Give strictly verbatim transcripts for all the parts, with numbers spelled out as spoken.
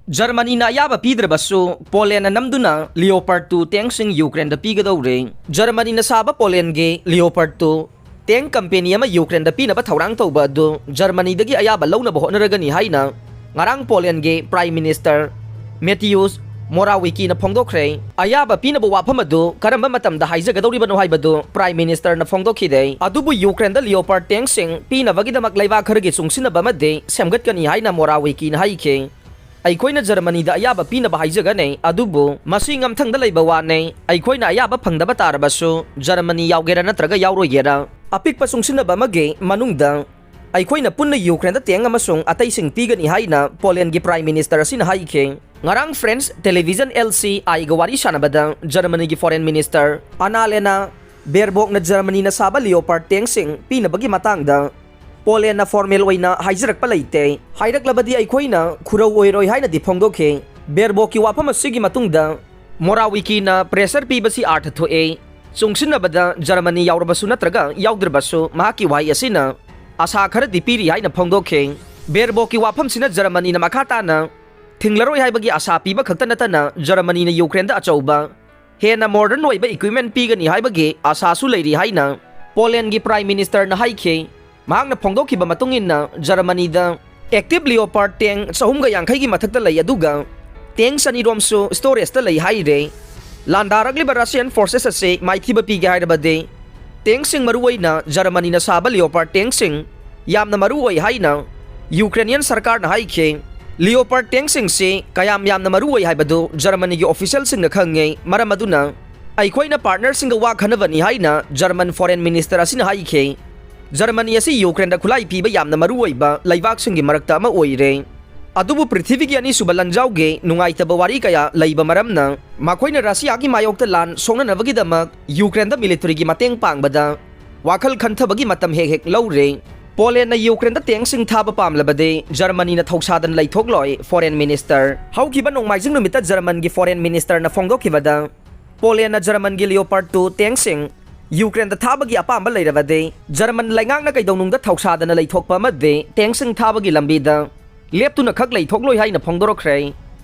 ꯖꯔꯃꯅꯤꯅ ꯑꯌꯥꯕ ꯄꯤꯗ꯭ꯔꯕꯁꯨ, ꯄꯣꯂꯦꯟꯅ ꯅꯝꯗꯨꯅ Leopard two tank ꯁꯤꯡ ꯌꯨꯀ꯭ꯔꯦꯟꯗ ꯄꯤꯒꯗꯧꯔꯦ꯫ ꯖꯔꯃꯅꯤꯅ ꯁꯥꯕ ꯄꯣꯂꯦꯟꯒꯤ Leopard two tank company ꯑꯃ ꯌꯨꯀ꯭ꯔꯦꯟꯗ ꯄꯤꯅꯕ ꯊꯧꯔꯥꯡ ꯇꯧꯕ ꯑꯗꯨ ꯖꯔꯃꯅꯤꯗꯒꯤ ꯑꯌꯥꯕ ꯂꯧꯅꯕ ꯍꯣꯠꯅꯔꯒꯅꯤ ꯍꯥꯏꯅ ꯉꯔꯥꯡ ꯄꯣꯂꯦꯟꯒꯤ Prime Minister Mateusz Morawiecki ꯅ ꯐꯣꯡꯗꯣꯛꯈ꯭ꯔꯦ꯫ ꯑꯌꯥꯕ ꯄꯤꯅꯕ ꯋꯥꯐꯝ ꯑꯗꯨ ꯀꯔꯝꯕ ꯃꯇꯝꯗ ꯍꯥꯏꯖꯒꯗꯧꯔꯤꯕꯅꯣ ꯍꯥꯏꯕꯗꯨ Prime Minister ꯅ ꯐꯣꯡꯗꯣꯛꯈꯤꯗꯦ꯫ ꯑꯗꯨꯕꯨ ꯌꯨꯀ꯭ꯔꯦꯟꯗ Leopard tank ꯁꯤꯡ ꯄꯤꯅꯕꯒꯤꯗꯃꯛ ꯂꯩꯕꯥꯛ ꯈꯔꯒꯤ ꯆꯨꯡꯁꯤꯟꯅꯕ ꯑꯃꯗꯤ ꯁꯦꯝꯒꯠꯀꯅꯤ ꯍꯥꯏꯅ Morawiecki ꯅ ꯍꯥꯏꯈꯤ꯫ "ꯑꯩꯈꯣꯏꯅ ꯖꯔꯃꯅꯤꯗ ꯑꯌꯥꯕ ꯄꯤꯅꯕ ꯍꯥꯏꯖꯒꯅꯤ, ꯑꯗꯨꯕꯨ ꯃꯁꯤ ꯉꯝꯊꯪꯗ ꯂꯩꯕ ꯋꯥꯅꯤ꯫ ꯑꯩꯈꯣꯏꯅ ꯑꯌꯥꯕ ꯐꯪꯗꯕ ꯇꯥꯔꯕꯁꯨ, ꯖꯔꯃꯅꯤ ꯌꯥꯎꯒꯦꯔꯥ ꯅꯠꯇ꯭ꯔꯒ ꯌꯥꯎꯔꯣꯏꯒꯦꯔꯥ, ꯑꯄꯤꯛꯄ ꯆꯨꯡꯁꯤꯟꯅꯕ ꯑꯃꯒꯤ ꯃꯅꯨꯡꯗ ꯑꯩꯈꯣꯏꯅ ꯄꯨꯟꯅ ꯌꯨꯀ꯭ꯔꯦꯟꯗ tank ꯑꯃꯁꯨꯡ ꯑꯇꯩꯁꯤꯡ ꯄꯤꯒꯅꯤ" ꯍꯥꯏꯅ ꯄꯣꯂꯦꯟꯒꯤ Prime Minister ꯑꯁꯤꯅ ꯍꯥꯏꯈꯤ꯫ ꯉꯔꯥꯡ French television L C I ꯒ ꯋꯥꯔꯤ ꯁꯥꯟꯅꯕꯗ ꯖꯔꯃꯅꯤꯒꯤ Foreign Minister Annalena Baerbock ꯅ ꯖꯔꯃꯅꯤꯅ ꯁꯥꯕ Leopard tank ꯁꯤꯡ ꯄꯤꯅꯕꯒꯤ ꯃꯇꯥꯡꯗ ꯄꯣꯂꯦꯟꯅ formal ꯑꯣꯏꯅ ꯍꯥꯏꯖꯔꯛꯄ ꯂꯩꯇꯦ꯫ ꯍꯥꯏꯔꯛꯂꯕꯗꯤ ꯑꯩꯈꯣꯏꯅ ꯈꯨꯔꯧ ꯑꯣꯏꯔꯣꯏ ꯍꯥꯏꯅꯗꯤ ꯐꯣꯡꯗꯣꯛꯈꯤ꯫ Baerbock ꯀꯤ ꯋꯥꯐꯝ ꯑꯁꯤꯒꯤ ꯃꯇꯨꯡꯗ Morawiecki ꯅ pressure ꯄꯤꯕꯁꯤ ꯑꯥꯔꯊ ꯊꯣꯛꯑꯦ꯫ ꯆꯨꯡꯁꯤꯟꯅꯕꯗ ꯖꯔꯃꯅꯤ ꯌꯥꯎꯔꯕꯁꯨ ꯅꯠꯇ꯭ꯔꯒ ꯌꯥꯎꯗ꯭ꯔꯕꯁꯨ, ꯃꯍꯥꯛꯀꯤ ꯋꯥꯍꯩ ꯑꯁꯤꯅ ꯑꯥꯁꯥ ꯈꯔꯗꯤ ꯄꯤꯔꯤ ꯍꯥꯏꯅ ꯐꯣꯡꯗꯣꯛꯈꯤ꯫ Baerbock ꯀꯤ ꯋꯥꯐꯝꯁꯤꯅ ꯖꯔꯃꯅꯤꯅ ꯃꯈꯥ ꯇꯥꯅ ꯊꯤꯡꯂꯔꯣꯏ ꯍꯥꯏꯕꯒꯤ ꯑꯥꯁꯥ ꯄꯤꯕ ꯈꯛꯇ ꯅꯠꯇꯅ, ꯖꯔꯃꯅꯤꯅ ꯌꯨꯀ꯭ꯔꯦꯟꯗ ꯑꯆꯧꯕ, ꯍꯦꯟꯅ modern ꯑꯣꯏꯕ equipment ꯄꯤꯒꯅꯤ ꯍꯥꯏꯕꯒꯤ ꯑꯥꯁꯥꯁꯨ ꯂꯩꯔꯤ ꯍꯥꯏꯅ ꯄꯣꯂꯦꯟꯒꯤ Prime Minister ꯅ ꯍꯥꯏꯈꯤ꯫ ꯃꯍꯥꯛꯅ ꯐꯣꯡꯗꯣꯛꯈꯤꯕ ꯃꯇꯨꯡ ꯏꯟꯅ, ꯖꯔꯃꯅꯤꯗ active Leopard tank ꯆꯍꯨꯝꯒ ꯌꯥꯡꯈꯩꯒꯤ ꯃꯊꯛꯇ ꯂꯩ, ꯑꯗꯨꯒ tank ꯆꯅꯤꯔꯣꯝꯁꯨ storage ꯇ ꯂꯩ ꯍꯥꯏꯔꯦ꯫ ꯂꯥꯟꯗꯥꯔꯛꯂꯤꯕ Russian forces ꯑꯁꯤ ꯃꯥꯏꯊꯤꯕ ꯄꯤꯒꯦ ꯍꯥꯏꯔꯕꯗꯤ, tank ꯁꯤꯡ, ꯃꯔꯨꯑꯣꯏꯅ ꯖꯔꯃꯅꯤꯅ ꯁꯥꯕ Leopard tank ꯁꯤꯡ, ꯌꯥꯝꯅ ꯃꯔꯨ ꯑꯣꯏ ꯍꯥꯏꯅ Ukrainian ꯁꯔꯀꯥꯔꯅ ꯍꯥꯏꯈꯤ꯫ Leopard tank ꯁꯤꯡꯁꯤ ꯀꯌꯥꯝ ꯌꯥꯝꯅ ꯃꯔꯨ ꯑꯣꯏ ꯍꯥꯏꯕꯗꯨ ꯖꯔꯃꯅꯤꯒꯤ official ꯁꯤꯡꯅ ꯈꯪꯉꯤ, ꯃꯔꯝ ꯑꯗꯨꯅ ꯑꯩꯈꯣꯏꯅ partner ꯁꯤꯡꯒ ꯋꯥ ꯈꯟꯅꯕꯅꯤ ꯍꯥꯏꯅ German Foreign Minister ꯑꯁꯤꯅ ꯍꯥꯏꯈꯤ꯫ ꯖꯔꯃꯅꯤ ꯑꯁꯤ ꯌꯨꯀ꯭ꯔꯦꯟꯗ ꯈꯨꯠꯂꯥꯏ ꯄꯤꯕ ꯌꯥꯝꯅ ꯃꯔꯨ ꯑꯣꯏꯕ ꯂꯩꯕꯥꯛꯁꯤꯡꯒꯤ ꯃꯔꯛꯇ ꯑꯃ ꯑꯣꯏꯔꯦ꯫ ꯑꯗꯨꯕꯨ ꯄ꯭ꯔꯤꯊꯤꯕꯤꯒꯤ ꯑꯅꯤꯁꯨꯕ ꯂꯥꯟꯖꯥꯎꯒꯤ ꯅꯨꯡꯉꯥꯏꯇꯕ ꯋꯥꯔꯤ ꯀꯌꯥ ꯂꯩꯕ ꯃꯔꯝꯅ, ꯃꯈꯣꯏꯅ ꯔꯁꯤꯌꯥꯒꯤ ꯃꯥꯌꯣꯛꯇ ꯂꯥꯟ ꯁꯣꯛꯅꯅꯕꯒꯤꯗꯃꯛ ꯌꯨꯀ꯭ꯔꯦꯟꯗ military ꯒꯤ ꯃꯇꯦꯡ ꯄꯥꯡꯕꯗ ꯋꯥꯈꯜ ꯈꯟꯊꯕꯒꯤ ꯃꯇꯝ ꯍꯦꯛ ꯍꯦꯛ ꯂꯧꯔꯦ꯫ ꯄꯣꯂꯦꯟꯅ ꯌꯨꯀ꯭ꯔꯦꯟꯗ tank ꯁꯤꯡ ꯊꯥꯕ ꯄꯥꯝꯂꯕꯗꯤ ꯖꯔꯃꯅꯤꯅ ꯊꯧꯁꯥꯗꯅ ꯂꯩꯊꯣꯛꯂꯣꯏ, Foreign Minister꯫ ꯍꯧꯈꯤꯕ ꯅꯣꯡꯃꯥꯏꯖꯤꯡ ꯅꯨꯃꯤꯠꯇ ꯖꯔꯃꯟꯒꯤ Foreign Minister ꯅ ꯐꯣꯡꯗꯣꯛꯈꯤꯕꯗ, ꯄꯣꯂꯦꯟꯅ ꯖꯔꯃꯟꯒꯤ Leopard two tank ꯁꯤꯡ ꯌꯨꯀ꯭ꯔꯦꯟꯗ ꯊꯥꯕꯒꯤ ꯑꯄꯥꯝꯕ ꯂꯩꯔꯕꯗꯤ, ꯖꯔꯃꯟ ꯂꯩꯉꯥꯛꯅ ꯀꯩꯗꯧꯅꯨꯡꯗ ꯊꯧꯁꯥꯗꯅ ꯂꯩꯊꯣꯛꯄ ꯑꯃꯗꯤ tank ꯁꯤꯡ ꯊꯥꯕꯒꯤ ꯂꯝꯕꯤꯗ ꯂꯦꯞꯇꯨꯅ ꯈꯛ ꯂꯩꯊꯣꯛꯂꯣꯏ ꯍꯥꯏꯅ ꯐꯣꯡꯗꯣꯔꯛꯈ꯭ꯔꯦ꯫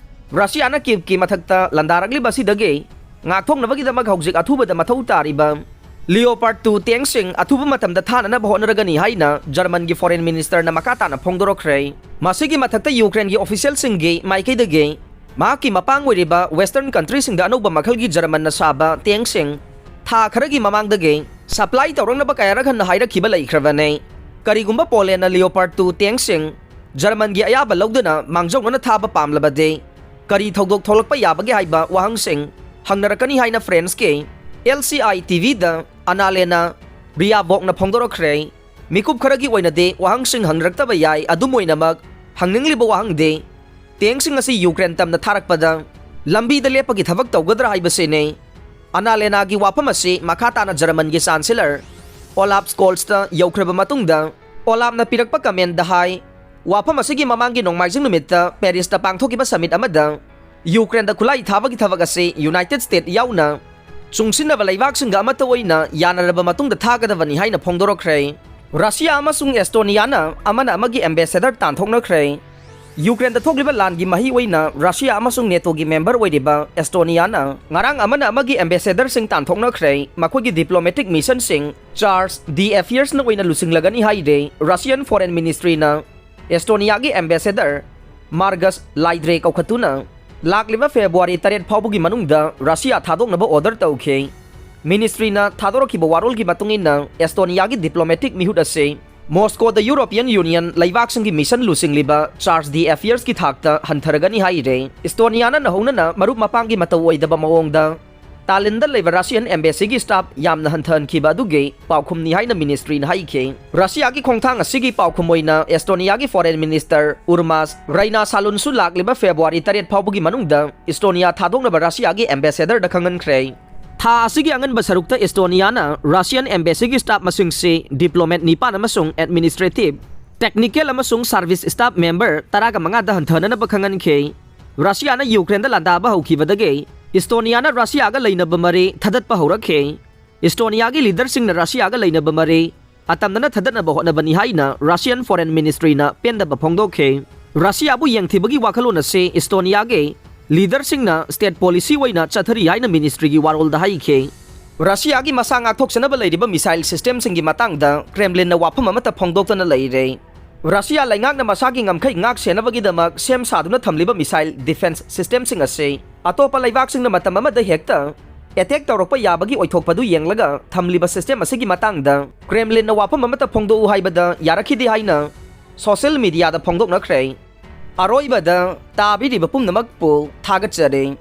ꯔꯁꯤꯌꯥꯅ ꯀꯤꯞꯀꯤ ꯃꯊꯛꯇ ꯂꯥꯟꯗꯥꯔꯛꯂꯤꯕ ꯑꯁꯤꯗꯒꯤ ꯉꯥꯛꯊꯣꯛꯅꯕꯒꯤꯗꯃꯛ ꯍꯧꯖꯤꯛ ꯑꯊꯨꯕꯗ ꯃꯊꯧ ꯇꯥꯔꯤꯕ Leopard two tank ꯁꯤꯡ ꯑꯊꯨꯕ ꯃꯇꯝꯗ ꯊꯥꯅꯅꯕ ꯍꯣꯠꯅꯔꯒꯅꯤ ꯍꯥꯏꯅ ꯖꯔꯃꯟꯒꯤ Foreign Minister ꯅ ꯃꯈꯥ ꯇꯥꯅ ꯐꯣꯡꯗꯣꯔꯛꯈ꯭ꯔꯦ꯫ ꯃꯁꯤꯒꯤ ꯃꯊꯛꯇ ꯌꯨꯀ꯭ꯔꯦꯟꯒꯤ official ꯁꯤꯡꯒꯤ ꯃꯥꯏꯀꯩꯗꯒꯤ ꯃꯍꯥꯛꯀꯤ ꯃꯄꯥꯡ ꯑꯣꯏꯔꯤꯕ Western country ꯁꯤꯡꯗ ꯑꯅꯧꯕ ꯃꯈꯜꯒꯤ ꯖꯔꯃꯟꯅ ꯁꯥꯕ tank ꯁꯤꯡ ꯊꯥ ꯈꯔꯒꯤ ꯃꯃꯥꯡꯗꯒꯤ supply ꯇꯧꯔꯛꯅꯕ ꯀꯌꯥꯔꯛ ꯍꯟꯅ ꯍꯥꯏꯔꯛꯈꯤꯕ ꯂꯩꯈ꯭ꯔꯕꯅꯤ꯫ ꯀꯔꯤꯒꯨꯝꯕ ꯄꯣꯂꯦꯟꯅ Leopard two tank ꯁꯤꯡ ꯖꯔꯃꯟꯒꯤ ꯑꯌꯥꯕ ꯂꯧꯗꯨꯅ ꯃꯥꯡꯖꯧꯅꯅ ꯊꯥꯕ ꯄꯥꯝꯂꯕꯗꯤ ꯀꯔꯤ ꯊꯧꯗꯣꯛ ꯊꯣꯛꯂꯛꯄ ꯌꯥꯕꯒꯦ ꯍꯥꯏꯕ ꯋꯥꯍꯪꯁꯤꯡ ꯍꯪꯅꯔꯛꯀꯅꯤ ꯍꯥꯏꯅ ꯐ꯭ꯔꯦꯟꯁꯀꯤ L C I T V ꯗ ꯑꯅꯥꯂꯦꯅꯥ ꯕ꯭ꯔꯤꯌꯥꯕꯣꯛꯅ ꯐꯣꯡꯗꯣꯔꯛꯈ꯭ꯔꯦ꯫ ꯃꯤꯀꯨꯞ ꯈꯔꯒꯤ ꯑꯣꯏꯅꯗꯤ ꯋꯥꯍꯪꯁꯤꯡ ꯍꯪꯅꯔꯛꯇꯕ ꯌꯥꯏ, ꯑꯗꯨꯝ ꯑꯣꯏꯅꯃꯛ ꯍꯪꯅꯤꯡꯂꯤꯕ ꯋꯥꯍꯪꯗꯤ tank ꯁꯤꯡ ꯑꯁꯤ ꯌꯨꯀ꯭ꯔꯦꯟ ꯇꯝꯅ ꯊꯥꯔꯛꯄꯗ ꯂꯝꯕꯤꯗ ꯂꯦꯞꯄꯒꯤ ꯊꯕꯛ ꯇꯧꯒꯗ꯭ꯔꯥ ꯍꯥꯏꯕꯁꯤꯅꯤ꯫ ꯑꯅꯥꯂꯦꯅꯥꯒꯤ ꯋꯥꯐꯝ ꯑꯁꯤ ꯃꯈꯥ ꯇꯥꯅ ꯖꯔꯃꯟꯒꯤ Chancellor Olaf Scholz ꯇ ꯌꯧꯈ꯭ꯔꯕ ꯃꯇꯨꯡꯗ, Olaf ꯅ ꯄꯤꯔꯛꯄ comment ꯗ ꯍꯥꯏ, ꯋꯥꯐꯝ ꯑꯁꯤꯒꯤ ꯃꯃꯥꯡꯒꯤ ꯅꯣꯡꯃꯥꯏꯖꯤꯡ ꯅꯨꯃꯤꯠꯇ ꯄꯦꯔꯤꯁꯇ ꯄꯥꯡꯊꯣꯛꯈꯤꯕ summit ꯑꯃꯗ ꯌꯨꯀ꯭ꯔꯦꯟꯗ ꯈꯨꯠꯂꯥꯏ ꯊꯥꯕꯒꯤ ꯊꯕꯛ ꯑꯁꯤ United States ꯌꯥꯎꯅ ꯆꯨꯡꯁꯤꯟꯅꯕ ꯂꯩꯕꯥꯛꯁꯤꯡꯒ ꯑꯃꯠꯇ ꯑꯣꯏꯅ ꯌꯥꯅꯔꯕ ꯃꯇꯨꯡꯗ ꯊꯥꯒꯗꯕꯅꯤ ꯍꯥꯏꯅ ꯐꯣꯡꯗꯣꯔꯛꯈ꯭ꯔꯦ꯫ ꯔꯁꯤꯌꯥ ꯑꯃꯁꯨꯡ ꯑꯦꯁꯇꯣꯅꯤꯌꯥꯅ ꯑꯃꯅ ꯑꯃꯒꯤ ambassador ꯇꯥꯟꯊꯣꯛꯅꯈ꯭ꯔꯦ꯫ ꯌꯨꯀ꯭ꯔꯦꯟꯗ ꯊꯣꯛꯂꯤꯕ ꯂꯥꯟꯒꯤ ꯃꯍꯩ ꯑꯣꯏꯅ ꯔꯁꯤꯌꯥ ꯑꯃꯁꯨꯡ ꯅꯦꯇꯣꯒꯤ member ꯑꯣꯏꯔꯤꯕ ꯑꯦꯁꯇꯣꯅꯤꯌꯥꯅ ꯉꯔꯥꯡ ꯑꯃꯅ ꯑꯃꯒꯤ ambassador ꯁꯤꯡ ꯇꯥꯟꯊꯣꯛꯅꯈ꯭ꯔꯦ꯫ ꯃꯈꯣꯏꯒꯤ diplomatic mission ꯁꯤꯡ Charge d'Affaires ꯅ ꯑꯣꯏꯅ ꯂꯨꯆꯤꯡꯂꯒꯅꯤ ꯍꯥꯏꯔꯦ꯫ Russian Foreign Ministry ꯅ ꯑꯦꯁꯇꯣꯅꯤꯌꯥꯒꯤ ambassador Margus Laidre ꯀꯧꯈꯠꯇꯨꯅ ꯂꯥꯛꯂꯤꯕ February ꯇꯔꯦꯠ ꯐꯥꯎꯕꯒꯤ ꯃꯅꯨꯡꯗ ꯔꯁꯤꯌꯥ ꯊꯥꯗꯣꯛꯅꯕ order ꯇꯧꯈꯤ꯫ Ministry ꯅ ꯊꯥꯗꯣꯔꯛꯈꯤꯕ ꯋꯥꯔꯣꯜꯒꯤ ꯃꯇꯨꯡ ꯏꯟꯅ, ꯑꯦꯁꯇꯣꯅꯤꯌꯥꯒꯤ diplomatic ꯃꯤꯍꯨꯠ ꯑꯁꯤ ꯃꯣꯁꯀꯣꯗ European Union ꯂꯩꯕꯥꯛꯁꯤꯡꯒꯤ mission ꯂꯨꯆꯤꯡꯂꯤꯕ Charge d'Affaires ꯀꯤ ꯊꯥꯛꯇ ꯍꯟꯊꯔꯒꯅꯤ ꯍꯥꯏꯔꯦ꯫ ꯑꯦꯁꯇꯣꯅꯤꯌꯥꯅ ꯅꯧꯍꯧꯅꯅ ꯃꯔꯨꯞ ꯃꯄꯥꯡꯒꯤ ꯃꯇꯧ ꯑꯣꯏꯗꯕ ꯃꯑꯣꯡꯗ ꯇꯥꯂꯤꯟꯗ ꯂꯩꯕ Russian embassy ꯒꯤ staff ꯌꯥꯝꯅ ꯍꯟꯊꯍꯟꯈꯤꯕ ꯑꯗꯨꯒꯤ ꯄꯥꯎꯈꯨꯝꯅꯤ ꯍꯥꯏꯅ ministry ꯅ ꯍꯥꯏꯈꯤ꯫ ꯔꯁꯤꯌꯥꯒꯤ ꯈꯣꯡꯊꯥꯡ ꯑꯁꯤꯒꯤ ꯄꯥꯎꯈꯨꯝ ꯑꯣꯏꯅ ꯑꯦꯁꯇꯣꯅꯤꯌꯥꯒꯤ Foreign Minister Urmas Reinasalun ꯁꯨ ꯂꯥꯛꯂꯤꯕ February ꯇꯔꯦꯠ ꯐꯥꯎꯕꯒꯤ ꯃꯅꯨꯡꯗ ꯑꯦꯁꯇꯣꯅꯤꯌꯥ ꯊꯥꯗꯣꯛꯅꯕ ꯔꯁꯤꯌꯥꯒꯤ ambassador ꯗ ꯈꯪꯍꯟꯈ꯭ꯔꯦ꯫ ꯊꯥ ꯑꯁꯤꯒꯤ ꯑꯉꯟꯕ ꯁꯔꯨꯛꯇ ꯑꯦꯁꯇꯣꯅꯤꯌꯥꯅ Russian embassy ꯒꯤ staff ꯃꯁꯤꯡꯁꯤ diplomat ꯅꯤꯄꯥꯟ ꯑꯃꯁꯨꯡ administrative, technical ꯑꯃꯁꯨꯡ service staff member ꯇꯔꯥꯒ ꯃꯉꯥꯗ ꯍꯟꯊꯅꯅꯕ ꯈꯪꯍꯟꯈꯤ꯫ ꯔꯁꯤꯌꯥꯅ ꯌꯨꯀ꯭ꯔꯦꯟꯗ ꯂꯥꯟꯗꯥꯕ ꯍꯧꯈꯤꯕꯗꯒꯤ ꯏꯁꯇꯣꯅꯤꯌꯥꯅ ꯔꯁꯤꯌꯥꯒ ꯂꯩꯅꯕ ꯃꯔꯤ ꯊꯗꯠꯄ ꯍꯧꯔꯛꯈꯤ꯫ ꯏꯁꯇꯣꯅꯤꯌꯥꯒꯤ leader ꯁꯤꯡꯅ ꯔꯁꯤꯌꯥꯒ ꯂꯩꯅꯕ ꯃꯔꯤ ꯑꯇꯝꯅꯅ ꯊꯗꯠꯅꯕ ꯍꯣꯠꯅꯕꯅꯤ ꯍꯥꯏꯅ Russian Foreign Ministry ꯅ ꯄꯦꯟꯗꯕ ꯐꯣꯡꯗꯣꯛꯈꯤ꯫ ꯔꯁꯤꯌꯥꯕꯨ ꯌꯦꯡꯊꯤꯕꯒꯤ ꯋꯥꯈꯜꯂꯣꯟ ꯑꯁꯤ ꯏꯁꯇꯣꯅꯤꯌꯥꯒꯤ ꯂꯤꯗꯔꯁꯤꯡꯅ ꯁ꯭ꯇꯦꯠ ꯄꯣꯂꯤꯁꯤ ꯑꯣꯏꯅ ꯆꯠꯊꯔꯤ ꯍꯥꯏꯅ ꯃꯤꯅꯤꯁꯇ꯭ꯔꯤꯒꯤ ꯋꯥꯔꯣꯜꯗ ꯍꯥꯏꯈꯤ꯫ ꯔꯁꯤꯌꯥꯒꯤ ꯃꯁꯥ ꯉꯥꯛꯊꯣꯛꯆꯅꯕ ꯂꯩꯔꯤꯕ ꯃꯤꯁꯥꯏꯜ ꯁꯤꯁꯇꯦꯝꯁꯤꯡꯒꯤ ꯃꯇꯥꯡꯗ ꯀ꯭ꯔꯦꯝꯂꯤꯟꯅ ꯋꯥꯐꯝ ꯑꯃꯠꯇ ꯐꯣꯡꯗꯣꯛꯇꯅ ꯂꯩꯔꯦ꯫ ꯔꯁꯤꯌꯥ ꯂꯩꯉꯥꯛꯅ ꯃꯁꯥꯒꯤ ꯉꯝꯈꯩ ꯉꯥꯛ ꯁꯦꯟꯅꯕꯒꯤꯗꯃꯛ ꯁꯦꯝ ꯁꯥꯗꯨꯅ ꯊꯝꯂꯤꯕ ꯃꯤꯁꯥꯏꯜ ꯗꯤꯐꯦꯟꯁ ꯁꯤꯁꯇꯦꯝꯁꯤꯡ ꯑꯁꯤ ꯑꯇꯣꯞꯄ ꯂꯩꯕꯥꯛꯁꯤꯡꯅ ꯃꯇꯝ ꯑꯃꯗ ꯍꯦꯛꯇ ꯑꯦꯇꯦꯛ ꯇꯧꯔꯛꯄ ꯌꯥꯕꯒꯤ ꯑꯣꯏꯊꯣꯛꯄꯗꯨ ꯌꯦꯡꯂꯒ ꯊꯝꯂꯤꯕ ꯁꯤꯁꯇꯦꯝ ꯑꯁꯤꯒꯤ ꯃꯇꯥꯡꯗ ꯀ꯭ꯔꯦꯝꯂꯤꯟꯅ ꯋꯥꯐꯝ ꯑꯃꯠꯇ ꯐꯣꯡꯗꯣꯛꯎ ꯍꯥꯏꯕꯗ ꯌꯥꯔꯛꯈꯤꯗꯦ ꯍꯥꯏꯅ ꯁꯣꯁꯤꯌꯦꯜ ꯃꯤꯗꯤꯌꯥꯗ ꯐꯣꯡꯗꯣꯛꯅꯈ꯭ꯔꯦ꯫ ꯑꯔꯣꯏꯕꯗ ꯇꯥꯕꯤꯔꯤꯕ ꯄꯨꯝꯅꯃꯛꯄꯨ ꯊꯥꯒꯠꯆꯔꯤ꯫